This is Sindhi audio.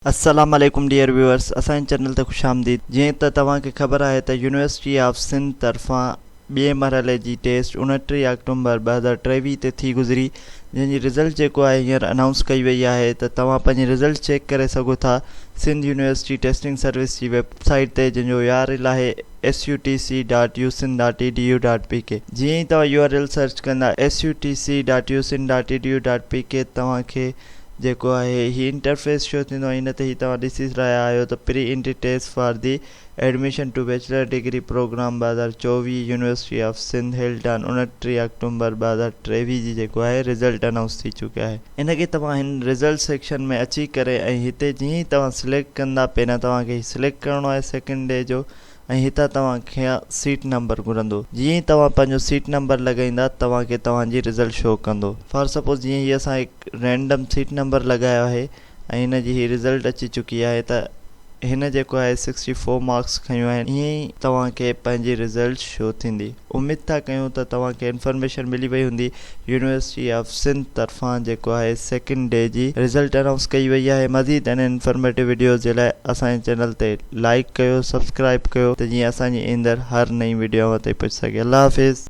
السلام عليڪم ڊيئر ويوئرس اسان جي چينل تي خوش آمديد جيئن ته توهان کي خبر آهي ته يونيورسٽي آف سنڌ طرفان ٻئي مرحلي جي ٽيسٽ 29 آڪٽومبر 2023 تي ٿي گذري جنهن جي رزلٽ جيڪو آهي هينئر انائونس ڪئي وئي آهي ته توهان پنهنجي رزلٽ چيڪ ڪري سگهو ٿا سنڌ يونيورسٽي ٽيسٽنگ سروس جي ويب سائيٽ تي جنهن جو يو آر ايل آهي S U T C dot U Sindh dot E D U dot P K جيئن ئي توهان يو آر ايل سرچ ڪندا S U T C dot U Sindh dot E D U dot P K توهان کي جيڪو آهي هي انٽرفيس شو ٿيندو ۽ ان تي هي توهان ڏسي رهيا آهيو ته pre entry test for the admission to bachelor degree programme 2024 university of Sindh held on 29 October 2023 جي جيڪو آهي رزلٽ انائونس ٿي چڪي آهي. ان کي توهان هن رزلٽ سيڪشن ۾ اچي ڪري ۽ هتي جيئن ئي توهان سليڪٽ ڪندا پهريان توهان کي هي سليڪٽ ڪرڻو آهي سيڪنڊ ڊي جو ۽ هتان توهان کان سيٽ نمبر گهرندو. جيئن ئي توهان پنهنجو سيٽ نمبر لڳائيندا توهان کي توهان جي رزلٽ شو ڪندو. فار سپوز جيئن هي اسان هڪ رينڊم سيٽ نمبر لڳايو آهي ۽ هن جي هي رزلٽ اچي چڪي آهي ته هن جيڪو آهي سڪسٽي فور مارڪس کنيو آهن ائين ئي توهان کي پنهنجي رزلٽ شو ٿيندي. اميد ٿا ڪيون ته توهان کي انفارميشن ملي وئي هوندي. يونيورسٽي آف سنڌ طرفان جيڪو آهي سيڪنڊ ڊي جي رزلٽ انائونس ڪئي وئي آهي مزيد اهڙن انفارميٽو وڊيوز جي لاء اسان جي چينل تي لائيڪ ڪيو سبسڪرائيب ڪيو ته جيئن اسان جي ايندڙ هر نئين وڊيو اوهان تائين پهچي سگهي الله حافظ.